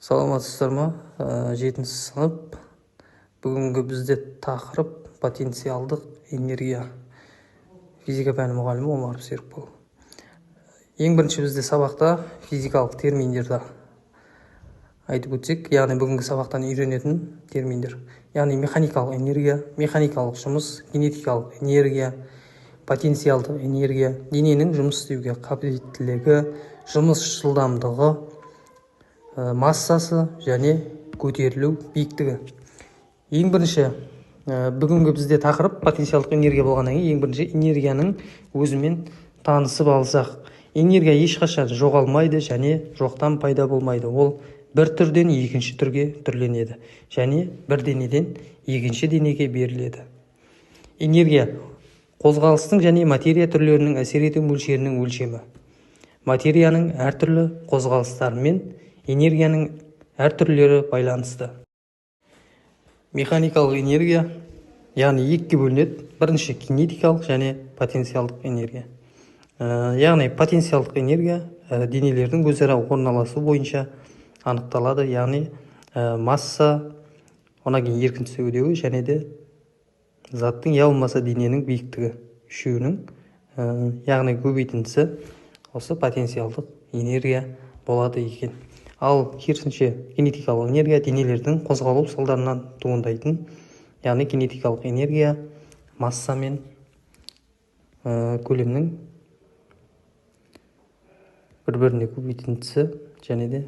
Саламатсыздар ма? Жетінші сынып. Бүгінгі бізде тақырып потенциалдық энергия. Физика пәні мұғалімі Омаров Серікбол. Ең бірінші бізде сабақта физикалық терминдерді айтып өтсек, яғни бүгінгі сабақтан үйренетін терминдер, яғни механикалық энергия, механикалық жұмыс, кинетикалық энергия, потенциалдық энергия, дененің жұмыс істеуге қабілеттілігі, жұмыс жылдамдығы, массасы және көтерілу биіктігі. Ең бірінші, бүгінгі бізде тақырып потенциалдық энергия болғаннан кейін, ең бірінші энергияның өзімен танысып алсақ. Энергия ешқашан жоғалмайды және жоқтан пайда болмайды. Ол бір түрден екінші түрге түрленеді және бір денеден екінші денеге беріледі. Энергия қозғалыстың және материя түрлерінің әсер ету мөлшерінің өлшемі. Материяның әртүрлі қозғалыстарымен энергияның әр түрлері байланысты. Механикалық энергия, яғни, екіге бөлінеді: бірінші кинетикалық және потенциалдық энергия. Яғни потенциалдық энергия денелердің өзара орналасуы бойынша анықталады, яғни масса, одан кейін еркін түсу үдеуі және де заттың я болмаса дененің биіктігі, үшеуінің яғни көбейтіндісі осы потенциалдық энергия болады екен. Ал керісінше, кинетикалық энергия денелердің қозғалу салдарынан туындайтын, яғни кинетикалық энергия масса мен көлемнің бір біріне көбейтіндісі және де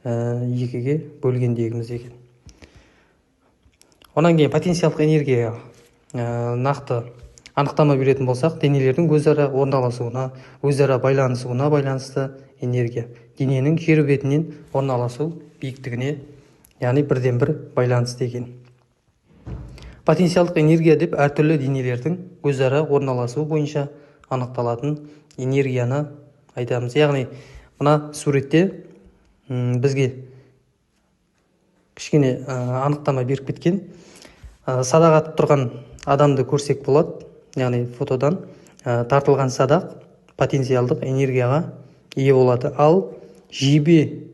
екіге бөлгендегіміз екен. Одан кейін потенциалдық энергияға нақты анықтама беретін болсақ, денелердің өзара орналасуына, өзара байланысуына байланысты энергия, дененің жер бетінен орналасу биіктігіне, яғни бірден бір байланысты екен. Потенциалдық энергия деп әртүрлі денелердің өзара орналасуы бойынша анықталатын энергияны айтамыз. Яғни мына суретте бізге кішкене анықтама беріп кеткен. Садақ атып тұрған адамды көрсек болады, яғни фотодан тартылған садақ потенциалдық энергияға ие болады, ал жебе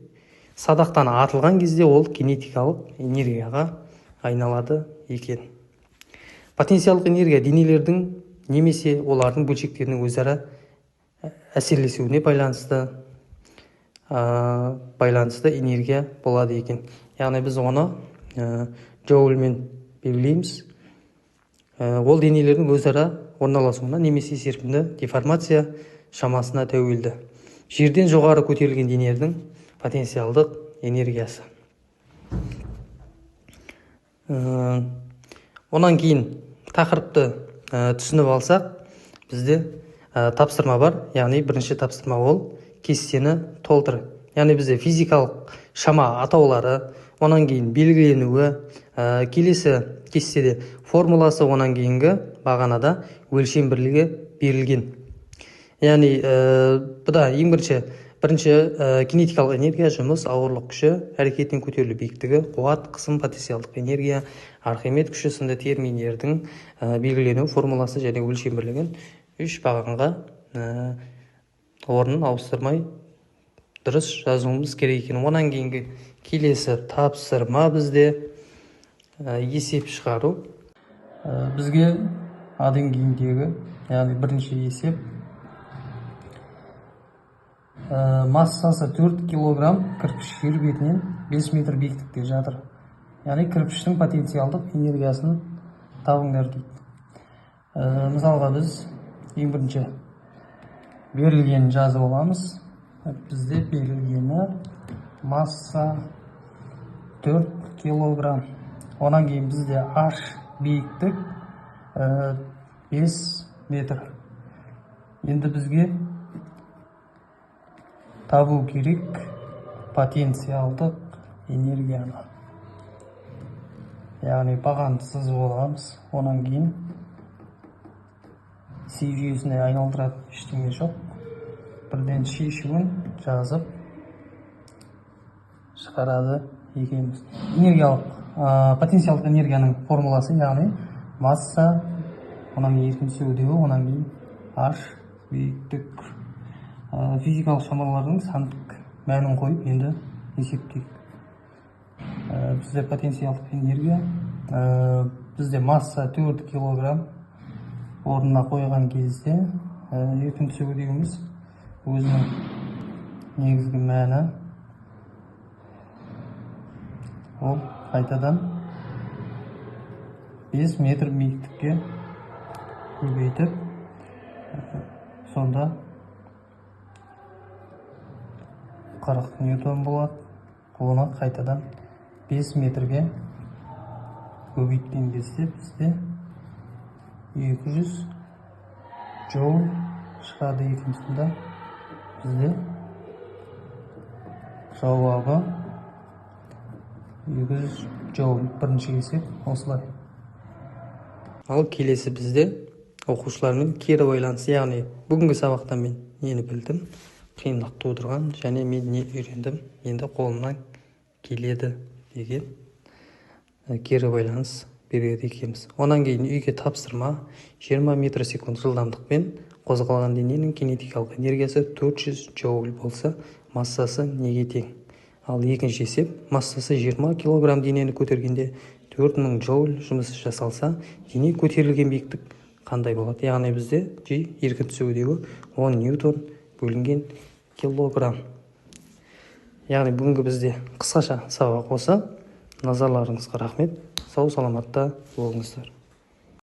садақтан атылған кезде ол кинетикалық энергияға айналады екен. Потенциалдық энергия денелердің немесе олардың бөлшектерінің өзара әсерлесуіне байланысты энергия болады екен. Яғни біз оны джоульмен белгілейміз. Ол денелердің өзара орналасуына немесе серпімді деформация шамасына тәуелді. Жерден жоғары көтерілген денелердің потенциалдық энергиясы. Онан кейін тақырыпты түсініп алсақ, бізде тапсырма бар. Яғни бірінші тапсырма ол кестені толтыр. Яғни бізде физикалық шама атаулары, онан кейін белгіленуі, келесі кестеде формуласы, онан кейінгі бағанада өлшем бірлігі берілген. Яғни бұда ең бірінші кинетикалық энергия, жұмыс, ауырлық күші, әрекеттен көтерілу биіктігі, қуат, қысым, потенциалдық энергия, Архимед күші сынды терминдердің белгілену формуласы және өлшем бірлігін үш бағанға орнын ауыстырмай дұрыс жазуымыз керек екен. Онан кейінгі келесі тапсырма бізде есеп шығару. Бізге а деңгейіндегі, яғни бірінші есеп: массасы 4 килограмм кірпіш жер бетінен 5 метр биіктікте жатыр, яғни кірпіштің потенциалдық энергиясын табыңдар дейді. Мысалға, біз ең бірінші берілгенін жазып аламыз. Бізде берілгені масса 4 килограмм, одан кейін бізде h биіктік 5 метр. Енді бізге табу керек потенциалдық энергияны, яғни бағанды сызып аламыз. Одан кейін СИ жүйесіне айналдыратын ештеңе жоқ, бірден шешуін жазып шығарады екенбіз. Энергиялық потенциалдық энергияның формуласы, яғни масса, одан кейін еркін түсу үдеуі, одан кейін h биіктік. Физикалық шамалардың сандық мәнін қойып, енді Есептейік. Бізде потенциалдық энергия, бізде масса 4 килограмм, орнына қойған кезде еркін түсу үдеуіміз өзінің негізгі мәні ол қайтадан 5 метр биіктікке көбейтіп, сонда 40 ньютон болады. Оны қайтадан 5 метрге көбейткен кезде бізде 200 джоуль шығады екен. Сонда бізде жауабы 200 джоуль. Бірінші есеп осылай. Ал келесі бізде оқушылармен кері байланыс, яғни бүгінгі сабақта мен нені білдім, қиындық тудырған және мен не үйрендім, енді қолымнан келеді деген кері байланыс береді екенбіз. Онан кейін үйге тапсырма: 20 метр секунд жылдамдықпен қозғалған дененің кинетикалық энергиясы 400 джоуль болса, массасы неге тең? Ал екінші есеп: массасы 20 килограмм денені көтергенде 4000 джоуль жұмыс жасалса, дене көтерілген биіктік қандай болады? Яғни бізде G, еркін түсу үдеуі, 10 ньютон бөлінген килограмм. Яғни бүгінгі бізде қысқаша сабақ осы. Назарларыңызға рахмет, сау саламатта болыңыздар.